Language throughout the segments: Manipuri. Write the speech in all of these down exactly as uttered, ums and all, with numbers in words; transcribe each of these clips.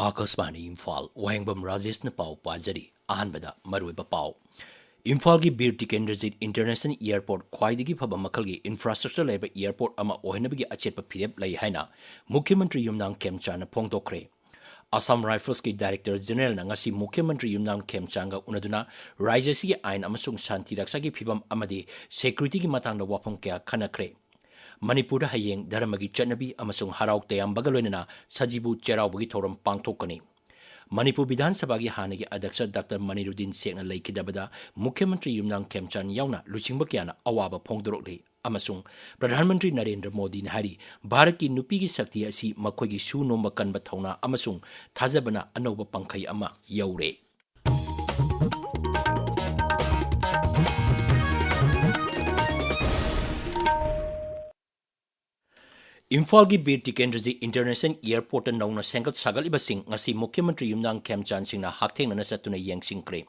ꯑꯀꯥꯁꯕꯥꯅꯤ ꯏꯝꯐꯥꯜ, ꯋꯥꯍꯦꯡꯕꯝ ꯔꯥꯖꯦꯁꯅ ꯄꯥꯎ ꯄꯥꯖꯔꯤ꯫ ꯑꯍꯥꯟꯕꯗ ꯃꯔꯨꯑꯣꯏꯕ ꯄꯥꯎ꯫ ꯏꯝꯐꯥꯜꯒꯤ ꯕꯤꯔ ꯇꯤꯀꯦꯟꯗ꯭ꯔꯖꯤꯠ ꯏꯟꯇꯔꯅꯦꯁꯅꯦꯜ ꯑꯦꯌꯔꯄꯣꯔꯠ ꯈ꯭ꯋꯥꯏꯗꯒꯤ ꯐꯕ ꯃꯈꯜꯒꯤ ꯏꯟꯐ꯭ꯔꯥꯁ꯭ꯇ꯭ꯔꯛꯆꯔ ꯂꯩꯕ ꯑꯦꯌꯔꯄꯣꯔꯠ ꯑꯃ ꯑꯣꯏꯍꯟꯅꯕꯒꯤ ꯑꯆꯦꯠꯄ ꯐꯤꯔꯦꯞ ꯂꯩ ꯍꯥꯏꯅ ꯃꯨꯈ꯭ꯌ ꯃꯟꯇ꯭ꯔꯤ ꯌꯨꯝꯅꯥꯝ ꯈꯦꯝꯆꯥꯟꯅ ꯐꯣꯡꯗꯣꯛꯈ꯭ꯔꯦ꯫ ꯑꯁꯥꯝ ꯔꯥꯏꯐꯜꯁꯀꯤ ꯗꯥꯏꯔꯦꯛꯇꯔ ꯖꯦꯅꯔꯦꯜꯅ ꯉꯁꯤ ꯃꯨꯈ꯭ꯌ ꯃꯟꯇ꯭ꯔꯤ ꯌꯨꯝꯅꯥꯝ ꯈꯦꯝꯆꯥꯟꯒ ꯎꯅꯗꯨꯅ ꯔꯥꯖ꯭ꯌ ꯑꯁꯤꯒꯤ ꯑꯥꯏꯟ ꯑꯃꯁꯨꯡ ꯁꯥꯟꯇꯤ ꯔꯛꯁꯥꯒꯤ ꯐꯤꯕꯝ ꯑꯃꯗꯤ ꯁꯦꯀ꯭ꯌꯨꯔꯤꯇꯤꯒꯤ ꯃꯇꯥꯡꯗ ꯋꯥꯐꯝ ꯀꯌꯥ ꯈꯟꯅꯈ꯭ꯔꯦ꯫ ꯃꯅꯤꯄꯨꯔꯗ ꯍꯌꯦꯡ ꯙꯔꯃꯒꯤ ꯆꯠꯅꯕꯤ ꯑꯃꯁꯨꯡ ꯍꯔꯥꯎ ꯇꯌꯥꯝꯕꯒ ꯂꯣꯏꯅꯅ ꯁꯖꯤꯕꯨ ꯆꯩꯔꯥꯎꯕꯒꯤ ꯊꯧꯔꯝ ꯄꯥꯡꯊꯣꯛꯀꯅꯤ꯫ ꯃꯅꯤꯄꯨꯔ ꯕꯤꯙꯥꯟ ꯁꯚꯥꯒꯤ ꯍꯥꯟꯅꯒꯤ ꯑꯗ꯭ꯌꯛꯁ ꯗꯥꯛꯇꯔ ꯃꯅꯤꯔꯨꯗꯤꯟ ꯁꯦꯛꯅ ꯂꯩꯈꯤꯗꯕꯗ ꯃꯨꯈ꯭ꯌ ꯃꯟꯇ꯭ꯔꯤ ꯌꯨꯝꯅꯥꯝ ꯈꯦꯝꯆꯥꯟ ꯌꯥꯎꯅ ꯂꯨꯆꯤꯡꯕ ꯀꯌꯥꯅ ꯑꯋꯥꯕ ꯐꯣꯡꯗꯣꯔꯛꯂꯤ ꯑꯃꯁꯨꯡ ꯄ꯭ꯔꯙꯥꯟ ꯃꯟꯇ꯭ꯔꯤ ꯅꯔꯦꯟꯗ꯭ꯔ ꯃꯣꯗꯤꯅ ꯍꯥꯏꯔꯤ, ꯚꯥꯔꯠꯀꯤ ꯅꯨꯄꯤꯒꯤ ꯁꯛꯇꯤ ꯑꯁꯤ ꯃꯈꯣꯏꯒꯤ ꯁꯨ ꯅꯣꯝꯕ ꯀꯟꯕ ꯊꯧꯅꯥ ꯑꯃꯁꯨꯡ ꯊꯥꯖꯕꯅ ꯑꯅꯧꯕ ꯄꯥꯡꯈꯩ ꯑꯃ ꯌꯧꯔꯦ꯫ ꯏꯝꯐꯥꯜꯒꯤ ꯕꯤꯔ ꯇꯤꯀꯦꯟꯗ꯭ꯔꯖꯤꯠ ꯏꯟꯇꯔꯅꯦꯁꯅꯦꯜ ꯑꯦꯌꯔꯄꯣꯔꯠꯇ ꯅꯧꯅ ꯁꯦꯝꯒꯠ ꯁꯥꯒꯠꯂꯤꯕꯁꯤꯡ ꯉꯁꯤ ꯃꯨꯈ꯭ꯌ ꯃꯟꯇ꯭ꯔꯤ ꯌꯨꯝꯅꯥꯝ ꯈꯦꯝꯆꯥꯟ ꯁꯤꯡꯅ ꯍꯛꯊꯦꯡꯅꯅ ꯆꯠꯇꯨꯅ ꯌꯦꯡꯁꯤꯟꯈ꯭ꯔꯦ꯫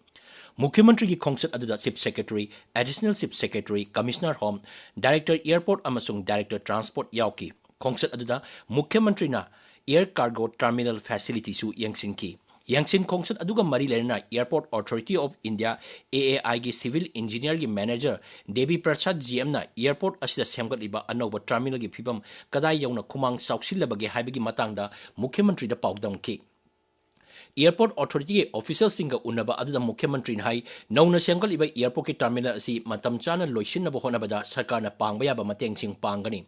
ꯃꯨꯈ꯭ꯌ ꯃꯟꯇ꯭ꯔꯤꯒꯤ ꯈꯣꯡꯆꯠ ꯑꯗꯨꯗ chief secretary, additional chief secretary, commissioner home, director airport ꯑꯃꯁꯨꯡ ꯗꯥꯏꯔꯦꯛꯇꯔ ꯇ꯭ꯔꯥꯟꯁꯄꯣꯔꯠ ꯌꯥꯎꯈꯤ꯫ ꯈꯣꯡꯆꯠ ꯑꯗꯨꯗ ꯃꯨꯈ꯭ꯌ ꯃꯟꯇ꯭ꯔꯤꯅ ꯑꯦꯌꯔ ꯀꯥꯔꯒꯣ ꯇꯔꯃꯤꯅꯦꯜ ꯐꯦꯁꯤꯂꯤꯇꯤꯁꯨ ꯌꯦꯡꯁꯤꯟꯈꯤ꯫ ꯌꯦꯡꯁꯤꯟ ꯈꯣꯡꯆꯠ ꯑꯗꯨꯒ ꯃꯔꯤ ꯂꯩꯅꯅ Airport Authority of India, A A I, ꯒꯤ ꯁꯤꯚꯤꯜ ꯏꯟꯖꯤꯅꯤꯌꯔꯒꯤ ꯃꯦꯅꯦꯖꯔ ꯗꯦꯕꯤ ꯄ꯭ꯔꯁꯥꯗ ꯖꯤ ꯑꯦꯝꯅ ꯑꯦꯌꯔꯄꯣꯔꯠ ꯑꯁꯤꯗ ꯁꯦꯝꯒꯠꯂꯤꯕ ꯑꯅꯧꯕ ꯇꯔꯃꯤꯅꯦꯜꯒꯤ ꯐꯤꯕꯝ ꯀꯗꯥꯏ ꯌꯧꯅ ꯈꯨꯃꯥꯡ ꯆꯥꯎꯁꯤꯜꯂꯕꯒꯦ ꯍꯥꯏꯕꯒꯤ ꯃꯇꯥꯡꯗ ꯃꯨꯈ꯭ꯌ ꯃꯟꯇ꯭ꯔꯤꯗ ꯄꯥꯎꯗꯝꯈꯤ꯫ ꯑꯦꯌꯔꯄꯣꯔꯠ ꯑꯣꯊꯣꯔꯤꯇꯤꯒꯤ ꯑꯣꯐꯤꯁꯤꯌꯦꯜꯁꯤꯡꯒ ꯎꯅꯕ ꯑꯗꯨꯗ ꯃꯨꯈ꯭ꯌ ꯃꯟꯇ꯭ꯔꯤꯅ ꯍꯥꯏ, ꯅꯧꯅ ꯁꯦꯝꯒꯠꯂꯤꯕ ꯑꯦꯌꯔꯄꯣꯔꯠꯀꯤ ꯇꯔꯃꯤꯅꯦꯜ ꯑꯁꯤ ꯃꯇꯝ ꯆꯥꯅ ꯂꯣꯏꯁꯤꯟꯅꯕ ꯍꯣꯠꯅꯕꯗ ꯁꯔꯀꯥꯔꯅ ꯄꯥꯡꯕ ꯌꯥꯕ ꯃꯇꯦꯡꯁꯤꯡ ꯄꯥꯡꯒꯅꯤ꯫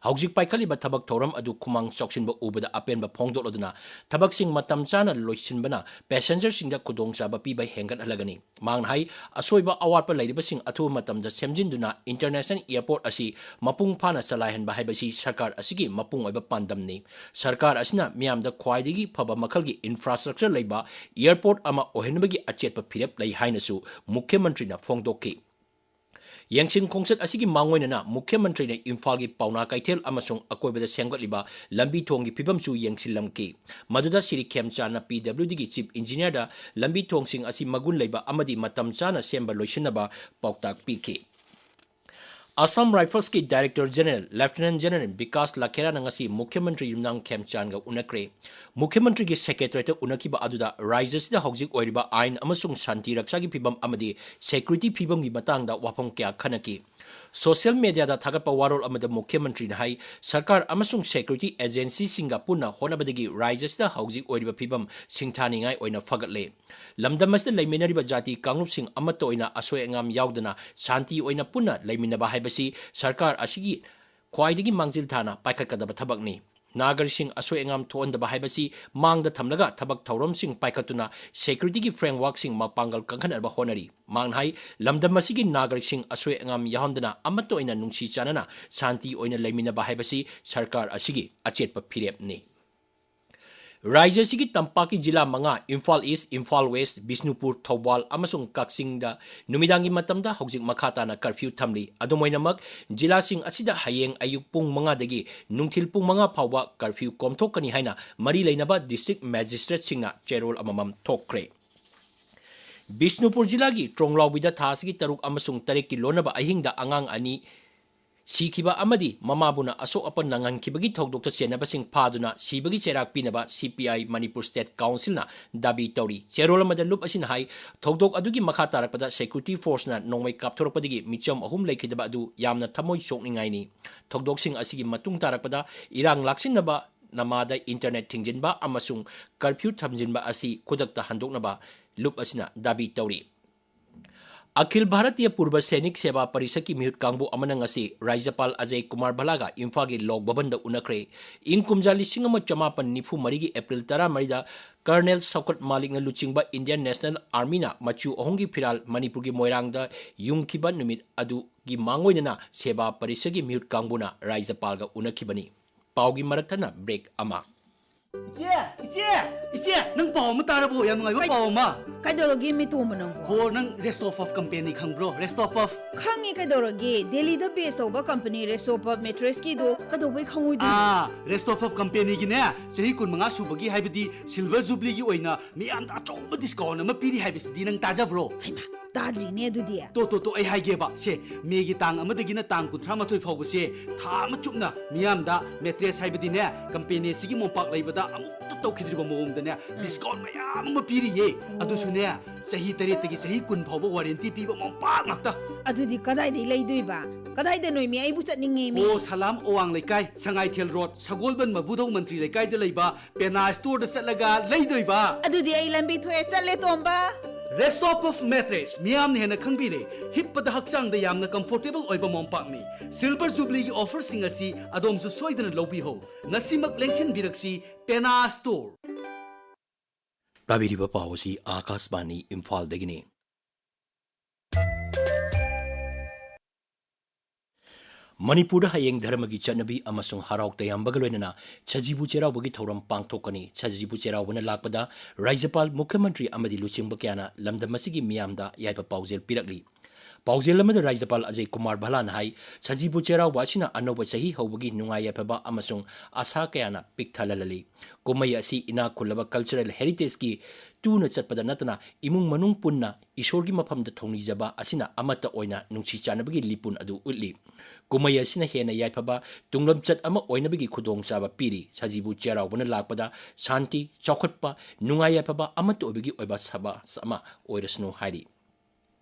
ꯍꯧꯖꯤꯛ ꯄꯥꯏꯈꯠꯂꯤꯕ ꯊꯕꯛ ꯊꯧꯔꯝ ꯑꯗꯨ ꯈꯨꯃꯥꯡ ꯆꯥꯎꯁꯤꯟꯕ ꯎꯕꯗ ꯑꯄꯦꯟꯕ ꯐꯣꯡꯗꯣꯛꯂꯗꯨꯅ ꯊꯕꯛꯁꯤꯡ ꯃꯇꯝ ꯆꯥꯅ ꯂꯣꯏꯁꯤꯟꯕꯅ ꯄꯦꯁꯦꯟꯖꯔꯁꯤꯡꯗ ꯈꯨꯗꯣꯡꯆꯥꯕ ꯄꯤꯕ ꯍꯦꯟꯒꯠꯍꯜꯂꯒꯅꯤ꯫ ꯃꯍꯥꯛꯅ ꯍꯥꯏ, ꯑꯁꯣꯏꯕ ꯑꯋꯥꯠꯄ ꯂꯩꯔꯤꯕꯁꯤꯡ ꯑꯊꯨꯕ ꯃꯇꯝꯗ ꯁꯦꯝꯖꯤꯟꯗꯨꯅ ꯏꯟꯇꯔꯅꯦꯁꯅꯦꯜ ꯑꯦꯌꯔꯄꯣꯔꯠ ꯑꯁꯤ ꯃꯄꯨꯡ ꯐꯥꯅ ꯆꯂꯥꯏꯍꯟꯕ ꯍꯥꯏꯕꯁꯤ ꯁꯔꯀꯥꯔ ꯑꯁꯤꯒꯤ ꯃꯄꯨꯡ ꯑꯣꯏꯕ ꯄꯥꯟꯗꯝꯅꯤ꯫ ꯁꯔꯀꯥꯔ ꯑꯁꯤꯅ ꯃꯤꯌꯥꯝꯗ ꯈ꯭ꯋꯥꯏꯗꯒꯤ ꯐꯕ ꯃꯈꯜꯒꯤ ꯏꯟꯐ꯭ꯔꯥꯁ꯭ꯇ꯭ꯔꯛꯆꯔ ꯂꯩꯕ ꯑꯦꯌꯔꯄꯣꯔꯠ ꯑꯃ ꯑꯣꯏꯍꯟꯕꯒꯤ ꯑꯆꯦꯠꯄ ꯐꯤꯔꯦꯞ ꯂꯩ ꯍꯥꯏꯅꯁꯨ ꯃꯨꯈ꯭ꯌ ꯃꯟꯇ꯭ꯔꯤꯅ ꯐꯣꯡꯗꯣꯛꯈꯤ꯫ ꯌꯦꯡꯁꯤꯟ ꯈꯣꯡꯆꯠ ꯑꯁꯤꯒꯤ ꯃꯥꯡꯑꯣꯏꯅꯅ ꯃꯨꯈ꯭ꯌ ꯃꯟꯇ꯭ꯔꯤꯅ ꯏꯝꯐꯥꯜꯒꯤ ꯄꯥꯎꯅꯥ ꯀꯩꯊꯦꯜ ꯑꯃꯁꯨꯡ ꯑꯀꯣꯏꯕꯗ ꯁꯦꯝꯒꯠꯂꯤꯕ ꯂꯝꯕꯤ ꯊꯣꯡꯒꯤ ꯐꯤꯕꯝꯁꯨ ꯌꯦꯡꯁꯤꯜꯂꯝꯈꯤ꯫ ꯃꯗꯨꯗ ꯁꯤꯔꯤ ꯈꯦꯝꯆꯥꯟꯅ ꯄꯤ ꯗꯕ꯭ꯂꯤꯎ ꯗꯤꯒꯤ ꯆꯤꯐ ꯏꯟꯖꯤꯅꯤꯌꯔꯗ ꯂꯝꯕꯤ ꯊꯣꯡꯁꯤꯡ ꯑꯁꯤ ꯃꯒꯨꯟ ꯂꯩꯕ ꯑꯃꯗꯤ ꯃꯇꯝ ꯆꯥꯅ ꯁꯦꯝꯕ ꯂꯣꯏꯁꯤꯟꯅꯕ ꯄꯥꯎꯇꯥꯛ ꯄꯤꯈꯤ꯫ Assam Riflesꯀꯤ Director General Lieutenant General Vikas ꯂꯈꯦꯔꯥꯅ ꯉꯁꯤ ꯃꯨꯈ꯭ꯌ ꯃꯟꯇ꯭ꯔꯤ ꯌꯨꯝꯅꯥꯝ ꯈꯦꯝꯆꯥꯟꯒ ꯎꯅꯈ꯭ꯔꯦ꯫ ꯃꯨꯈ꯭ꯌ ꯃꯟꯇ꯭ꯔꯤꯒꯤ Secretariatꯇ ꯎꯅꯈꯤꯕ ꯑꯗꯨꯗ ꯔꯥꯖ꯭ꯌꯁꯤꯗ ꯍꯧꯖꯤꯛ ꯑꯣꯏꯔꯤꯕ ꯑꯥꯏꯟ ꯑꯃꯁꯨꯡ ꯁꯥꯟꯇꯤ ꯔꯛꯁꯥꯒꯤ ꯐꯤꯕꯝ ꯑꯃꯗꯤ security ꯐꯤꯕꯝꯒꯤ ꯃꯇꯥꯡꯗ ꯋꯥꯐꯝ ꯀꯌꯥ ꯈꯟꯅꯈꯤ꯫ Social mediaꯗ ꯊꯥꯒꯠꯄ ꯋꯥꯔꯣꯜ ꯑꯃꯗ ꯃꯨꯈ꯭ꯌ ꯃꯟꯇ꯭ꯔꯤꯅ ꯍꯥꯏ, ꯁꯔꯀꯥꯔ ꯑꯃꯁꯨꯡ security agencyꯁꯤꯡꯒ ꯄꯨꯟꯅ ꯍꯣꯠꯅꯕꯗꯒꯤ ꯔꯥꯖ꯭ꯌꯁꯤꯗ ꯍꯧꯖꯤꯛ ꯑꯣꯏꯔꯤꯕ ꯐꯤꯕꯝ ꯁꯤꯡꯊꯥꯅꯤꯡꯉꯥꯏ ꯑꯣꯏꯅ ꯐꯒꯠꯂꯦ꯫ ꯂꯝꯗꯝ ꯑꯁꯤꯗ ꯂꯩꯃꯤꯟꯅꯔꯤꯕ ꯖꯥꯇꯤ ꯀꯥꯡꯂꯨꯞꯁꯤꯡ ꯑꯃꯠꯇ ꯑꯣꯏꯅ ꯑꯁꯣꯏ ꯑꯉꯥꯝ ꯌꯥꯎꯗꯅ ꯁꯥꯟꯇꯤ ꯑꯣꯏꯅ ꯄꯨꯟꯅ ꯂꯩꯃꯤꯟꯅꯕ ꯍꯥꯏꯕꯁꯤ ꯁꯔꯀꯥꯔ ꯑꯁꯤꯒꯤ ꯈ꯭ꯋꯥꯏꯗꯒꯤ ꯃꯥꯡꯖꯤꯜ ꯊꯥꯅ ꯄꯥꯏꯈꯠꯀꯗꯕ ꯊꯕꯛꯅꯤ꯫ ꯅꯥꯒꯔꯤꯛꯁꯤꯡ ꯑꯁꯣꯏ ꯑꯉꯥꯝ ꯊꯣꯛꯍꯟꯗꯕ ꯍꯥꯏꯕꯁꯤ ꯃꯥꯡꯗ ꯊꯝꯂꯒ ꯊꯕꯛ ꯊꯧꯔꯝꯁꯤꯡ ꯄꯥꯏꯈꯠꯇꯨꯅ securityꯒꯤ frameworkꯁꯤꯡ ꯃꯄꯥꯡꯒꯜ ꯀꯟꯈꯠꯅꯕ ꯍꯣꯠꯅꯔꯤ꯫ ꯃꯍꯥꯛꯅ ꯍꯥꯏ, ꯂꯝꯗꯝ ꯑꯁꯤꯒꯤ ꯅꯥꯒꯔꯤꯛꯁꯤꯡ ꯑꯁꯣꯏ ꯑꯉꯥꯝ ꯌꯥꯎꯍꯟꯗꯅ ꯑꯃꯠꯇ ꯑꯣꯏꯅ ꯅꯨꯡꯁꯤ ꯆꯥꯟꯅꯅ ꯁꯥꯟꯇꯤ ꯑꯣꯏꯅ ꯂꯩꯃꯤꯟꯅꯕ ꯍꯥꯏꯕꯁꯤ ꯁꯔꯀꯥꯔ ꯑꯁꯤꯒꯤ ꯑꯆꯦꯠꯄ ꯐꯤꯔꯦꯞꯅꯤ꯫ ꯔꯥꯖ꯭ꯌ ꯑꯁꯤꯒꯤ ꯇꯝꯄꯥꯛꯀꯤ ꯖꯤꯂꯥ ꯃꯉꯥ, ꯏꯝꯐꯥꯜ ꯏꯁ꯭ꯠ, ꯏꯝꯐꯥꯜ ꯋꯦꯁ꯭ꯠ, ꯕꯤꯁꯅꯨꯄꯨꯔ, ꯊꯧꯕꯥꯜ ꯑꯃꯁꯨꯡ ꯀꯛꯆꯤꯡꯗ ꯅꯨꯃꯤꯗꯥꯡꯒꯤ ꯃꯇꯝꯗ ꯍꯧꯖꯤꯛ ꯃꯈꯥ ꯇꯥꯅ curfew ꯊꯝꯂꯤ꯫ ꯑꯗꯨꯝ ꯑꯣꯏꯅꯃꯛ, ꯖꯤꯂꯥꯁꯤꯡ ꯑꯁꯤꯗ ꯍꯌꯦꯡ ꯑꯌꯨꯛ ꯄꯨꯡ ꯃꯉꯥꯗꯒꯤ ꯅꯨꯡꯊꯤꯜ ꯄꯨꯡ ꯃꯉꯥ ꯐꯥꯎꯕ curfew ꯀꯣꯝꯊꯣꯛꯀꯅꯤ ꯍꯥꯏꯅ ꯃꯔꯤ ꯂꯩꯅꯕ district magistrateꯁꯤꯡꯅ ꯆꯦꯔꯣꯜ ꯑꯃꯃꯝ ꯊꯣꯛꯈ꯭ꯔꯦ꯫ ꯕꯤꯁꯅꯨꯄꯨꯔ ꯖꯤꯂꯥꯒꯤ ꯇ꯭ꯔꯣꯡꯂꯥꯎꯕꯤꯗ ꯊꯥ ꯑꯁꯤꯒꯤ ꯇꯔꯨꯛ ꯑꯃꯁꯨꯡ ꯇꯔꯦꯠꯀꯤ ꯂꯣꯟꯅꯕ ꯑꯍꯤꯡꯗ ꯑꯉꯥꯡ ꯑꯅꯤ ꯁꯤꯈꯤꯕ ꯑꯃꯗꯤ ꯃꯃꯥꯕꯨꯅ ꯑꯁꯣꯛ ꯑꯄꯟ ꯅꯪꯍꯟꯈꯤꯕꯒꯤ ꯊꯧꯗꯣꯛꯇ ꯆꯦꯟꯅꯕꯁꯤꯡ ꯐꯥꯗꯨꯅ ꯁꯤꯕꯒꯤ ꯆꯩꯔꯥꯛ ꯄꯤꯅꯕ C P I Manipur State Councilꯅ ꯗꯥꯕꯤ ꯇꯧꯔꯤ꯫ ꯆꯦꯔꯣꯜ ꯑꯃꯗ ꯂꯨꯞ ꯑꯁꯤꯅ ꯍꯥꯏ, ꯊꯧꯗꯣꯛ ꯑꯗꯨꯒꯤ ꯃꯈꯥ ꯇꯥꯔꯛꯄꯗ security forceꯅ ꯅꯣꯡꯃꯩ ꯀꯥꯞꯊꯣꯔꯛꯄꯗꯒꯤ ꯃꯤꯆꯝ ꯑꯍꯨꯝ ꯂꯩꯈꯤꯗꯕ ꯑꯗꯨ ꯌꯥꯝꯅ ꯊꯃꯣꯏ ꯁꯣꯛꯅꯤꯡꯉꯥꯏꯅꯤ꯫ ꯊꯧꯗꯣꯛꯁꯤꯡ ꯑꯁꯤꯒꯤ ꯃꯇꯨꯡ ꯇꯥꯔꯛꯄꯗ ꯏꯔꯥꯡ ꯂꯥꯛꯁꯤꯟꯅꯕ ꯅꯃꯥꯗ internet ꯊꯤꯡꯖꯤꯟꯕ ꯑꯃꯁꯨꯡ curfew ꯊꯝꯖꯤꯟꯕ ꯑꯁꯤ ꯈꯨꯗꯛꯇ ꯍꯟꯗꯣꯛꯅꯕ ꯂꯨꯞ ꯑꯁꯤꯅ ꯗꯥꯕꯤ ꯇꯧꯔꯤ꯫ ꯑꯈꯤꯜ ꯚꯥꯔꯇꯤꯌ ꯄꯨꯔꯕ ꯁꯩꯅꯤꯛ ꯁꯦꯕꯥ ꯄꯔꯤꯁꯠꯀꯤ ꯃꯤꯍꯨꯠ ꯀꯥꯡꯕꯨ ꯑꯃꯅ ꯉꯁꯤ ꯔꯥꯖ꯭ꯌꯄꯥꯜ ꯑꯖꯌ ꯀꯨꯃꯥꯔ ꯚꯜꯂꯥꯒ ꯏꯝꯐꯥꯜꯒꯤ ꯂꯣꯛ ꯚꯕꯟꯗ ꯎꯅꯈ꯭ꯔꯦ꯫ ꯏꯪ ꯀꯨꯝꯖꯥ ꯂꯤꯁꯤꯡ ꯑꯃ ꯆꯃꯥꯄꯟ ꯅꯤꯐꯨ ꯃꯔꯤꯒꯤ ꯑꯦꯄ꯭ꯔꯤꯜ ꯇꯔꯥꯃꯔꯤꯗ ꯀꯔꯅꯦꯜ ꯁꯧꯀꯠ ꯃꯥꯂꯤꯛꯅ ꯂꯨꯆꯤꯡꯕ Indian National Armyꯅ ꯃꯆꯨ ꯑꯍꯨꯝꯒꯤ ꯐꯤꯔꯥꯜ ꯃꯅꯤꯄꯨꯔꯒꯤ ꯃꯣꯏꯔꯥꯡꯗ ꯌꯨꯡꯈꯤꯕ ꯅꯨꯃꯤꯠ ꯑꯗꯨꯒꯤ ꯃꯥꯡꯑꯣꯏꯅꯅ ꯁꯦꯕꯥ ꯄꯔꯤꯁꯠꯀꯤ ꯃꯤꯍꯨꯠ ꯀꯥꯡꯕꯨꯅ ꯔꯥꯖ꯭ꯌꯄꯥꯜꯒ ꯎꯅꯈꯤꯕꯅꯤ꯫ ꯄꯥꯎꯒꯤ ꯃꯔꯛ ꯊꯠꯅ break ꯑꯃ꯫ ꯏꯆꯦ! ꯏꯆꯦ! ꯏꯆꯦ! ꯅꯪ ꯄꯥꯎ ꯑꯃ ꯇꯥꯔꯕꯣ? ꯌꯥꯝ ꯅꯨꯡꯉꯥꯏꯕ ꯀꯩ-, ꯄꯥꯎ ꯑꯃ꯫ ꯀꯩꯗꯧꯔꯒꯦ ꯃꯤꯇꯣꯝꯕ ꯅꯪꯕꯣ? ꯍꯣ, ꯅꯪ Restopuff company ꯈꯪꯕ꯭ꯔꯣ? Restopuff꯫ ꯈꯪꯉꯤ, ꯀꯩꯗꯧꯔꯒꯦ? ꯗꯦꯜꯂꯤꯗ base ꯇꯧꯕ company Restopuff mattressꯀꯤꯗꯣ ꯀꯩꯗꯧꯕꯩ ꯈꯪꯉꯣꯏꯗꯣꯏꯅꯣ? ꯑꯥ, Restopuff companyꯒꯤꯅꯦ, ꯆꯍꯤ ꯀꯨꯟꯃꯉꯥ ꯁꯨꯕꯒꯤ, ꯍꯥꯏꯕꯗꯤ silver jubileeꯒꯤ ꯑꯣꯏꯅ ꯃꯤꯌꯥꯝꯗ ꯑꯆꯧꯕ discount ꯑꯃ ꯄꯤꯔꯤ ꯍꯥꯏꯕꯁꯤꯗꯤ ꯅꯪ ꯇꯥꯖꯕ꯭ꯔꯣ? ꯍꯩꯃꯥ, ꯇꯥꯗ꯭ꯔꯤꯅꯦ ꯑꯗꯨꯗꯤ꯫ ꯇꯣ ꯇꯣ ꯇꯣ, ꯑꯩ ꯍꯥꯏꯒꯦꯕ ꯁꯦ, ꯃꯦꯒꯤ ꯇꯥꯡ ꯑꯃꯗꯒꯤꯅ ꯇꯥꯡ ꯀꯨꯟꯊ꯭ꯔꯥ ꯃꯥꯊꯣꯏ ꯐꯥꯎꯕꯁꯦ ꯊꯥ ꯑꯃ ꯆꯨꯞꯅ ꯃꯤꯌꯥꯝꯗ ꯃꯦꯇ꯭ꯔꯦꯁ ꯍꯥꯏꯕꯗꯤꯅꯦ, ꯀꯝꯄꯦꯅꯤ ꯑꯁꯤꯒꯤ ꯃꯣꯝꯄꯥꯛ ꯂꯩꯕꯗ ꯑꯃꯨꯛꯇ ꯇꯧꯈꯤꯗ꯭ꯔꯤꯕ ꯃꯑꯣꯡꯗꯅꯦ ꯗꯤꯁꯀꯥꯎꯟ ꯃꯌꯥꯝ ꯑꯃ ꯄꯤꯔꯤꯌꯦ꯫ ꯑꯗꯨꯁꯨꯅꯦ, ꯆꯍꯤ ꯇꯔꯦꯠꯇꯒꯤ ꯆꯍꯤ ꯀꯨꯟ ꯐꯥꯎꯕ ꯋꯥꯔꯦꯟꯇꯤ ꯄꯤꯕ ꯃꯣꯝꯄꯥꯛ ꯉꯥꯛꯇ꯫ ꯑꯗꯨꯗꯤ ꯀꯗꯥꯏꯗꯒꯤ ꯂꯩꯗꯣꯏꯕ? ꯀꯗꯥꯏꯗꯅꯣꯃꯤ? ꯑꯩꯕꯨ ꯆꯠꯅꯤꯡꯉꯦꯃꯤ꯫ ꯑꯣ, ꯁꯂꯥꯝ ꯑꯋꯥꯡ ꯂꯩꯀꯥꯏ, ꯁꯉꯥꯏꯊꯦꯜ ꯔꯣꯗ, ꯁꯒꯣꯜꯕꯟ ꯃꯕꯨꯙꯧ ꯃꯟꯇ꯭ꯔꯤ ꯂꯩꯀꯥꯏꯗ ꯂꯩꯕ ꯄꯦꯅꯥ ꯁ꯭ꯇꯣꯔꯗ ꯆꯠꯂꯒ ꯂꯩꯗꯣꯏꯕ꯫ ꯑꯗꯨꯗꯤ ꯑꯩ ꯂꯝꯕꯤ ꯊꯣꯛꯑꯦ, ꯆꯠꯂꯦ ꯇꯣꯝꯕ꯫ Rest of Mattress ꯃꯤꯌꯥꯝꯅ ꯍꯦꯟꯅ ꯈꯪꯕꯤꯔꯦ꯫ ꯍꯤꯞꯄꯗ ꯍꯛꯆꯥꯡꯗ ꯌꯥꯝꯅ ꯀꯝꯐꯣꯔꯇꯦꯕꯜ ꯑꯣꯏꯕ ꯃꯣꯝꯄꯥꯛꯅꯤ꯫ ꯁꯤꯜꯚꯔ ꯖꯨꯕ꯭ꯂꯤꯒꯤ ꯑꯣꯐꯔꯁꯤꯡ ꯑꯁꯤ ꯑꯗꯣꯝꯁꯨ ꯁꯣꯏꯗꯅ ꯂꯧꯕꯤꯍꯧ꯫ ꯉꯁꯤꯃꯛ ꯂꯦꯡꯁꯤꯟꯕꯤꯔꯛꯁꯤ, ꯄꯦꯅꯥ ꯁ꯭ꯇꯣꯔ꯫ ꯇꯥꯕꯤꯔꯤꯕ ꯄꯥꯎ ꯑꯁꯤ ꯑꯥꯀꯥꯁꯕꯥꯅꯤ ꯏꯝꯐꯥꯜꯗꯒꯤꯅꯤ꯫ ꯃꯅꯤꯄꯨꯔꯗ ꯍꯌꯦꯡ ꯙꯔꯃꯒꯤ ꯆꯠꯅꯕꯤ ꯑꯃꯁꯨꯡ ꯍꯔꯥꯎ ꯇꯌꯥꯝꯕꯒ ꯂꯣꯏꯅꯅ ꯁꯖꯤꯕꯨ ꯆꯩꯔꯥꯎꯕꯒꯤ ꯊꯧꯔꯝ ꯄꯥꯡꯊꯣꯛꯀꯅꯤ꯫ ꯁꯖꯤꯕꯨ ꯆꯩꯔꯥꯎꯕꯅ ꯂꯥꯛꯄꯗ ꯔꯥꯖ꯭ꯌꯄꯥꯜ, ꯃꯨꯈ꯭ꯌꯃꯟꯇ꯭ꯔꯤ ꯑꯃꯗꯤ ꯂꯨꯆꯤꯡꯕ ꯀꯌꯥꯅ ꯂꯝꯗꯝ ꯑꯁꯤꯒꯤ ꯃꯤꯌꯥꯝꯗ ꯌꯥꯏꯐ ꯄꯥꯎꯖꯦꯜ ꯄꯤꯔꯛꯂꯤ꯫ ꯄꯥꯎꯖꯦꯜ ꯑꯃꯗ ꯔꯥꯖ꯭ꯌꯄꯥꯜ ꯑꯖꯌ ꯀꯨꯃꯥꯔ ꯚꯜꯂꯥꯅ ꯍꯥꯏ, ꯁꯖꯤꯕꯨ ꯆꯩꯔꯥꯎꯕ ꯑꯁꯤꯅ ꯑꯅꯧꯕ ꯆꯍꯤ ꯍꯧꯕꯒꯤ ꯅꯨꯡꯉꯥꯏ ꯌꯥꯏꯐꯕ ꯑꯃꯁꯨꯡ ꯑꯁꯥ ꯀꯌꯥꯅ ꯄꯤꯛ ꯊꯜꯍꯜꯍꯜꯂꯤ꯫ ꯀꯨꯝꯍꯩ ꯑꯁꯤ ꯏꯅꯥꯛ ꯈꯨꯜꯂꯕ ꯀꯜꯆꯔꯦꯜ ꯍꯦꯔꯤꯇꯦꯖꯀꯤ ꯇꯨꯅ ꯆꯠꯄꯗ ꯅꯠꯇꯅ ꯏꯃꯨꯡ ꯃꯅꯨꯡ ꯄꯨꯟꯅ ꯏꯁꯣꯔꯒꯤ ꯃꯐꯝꯗ ꯊꯧꯅꯤꯖꯕ ꯑꯁꯤꯅ ꯑꯃꯠꯇ ꯑꯣꯏꯅ ꯅꯨꯡꯁꯤ ꯆꯥꯟꯅꯕꯒꯤ ꯂꯤꯄꯨꯟ ꯑꯗꯨ ꯎꯠꯂꯤ꯫ ꯀꯨꯝꯍꯩ ꯑꯁꯤꯅ ꯍꯦꯟꯅ ꯌꯥꯏꯐꯕ ꯇꯨꯡꯂꯝꯆꯠ ꯑꯃ ꯑꯣꯏꯅꯕꯒꯤ ꯈꯨꯗꯣꯡꯆꯥꯕ ꯄꯤꯔꯤ꯫ ꯁꯖꯤꯕꯨ ꯆꯩꯔꯥꯎꯕꯅ ꯂꯥꯛꯄꯗ ꯁꯥꯟꯇꯤ, ꯆꯥꯎꯈꯠꯄ, ꯅꯨꯡꯉꯥꯏ ꯌꯥꯏꯐꯕ ꯑꯃꯠꯇ ꯑꯣꯏꯕꯒꯤ ꯑꯣꯏꯕ ꯁꯃꯥꯖ ꯑꯃ ꯑꯣꯏꯔꯁꯅꯨ ꯍꯥꯏꯔꯤ꯫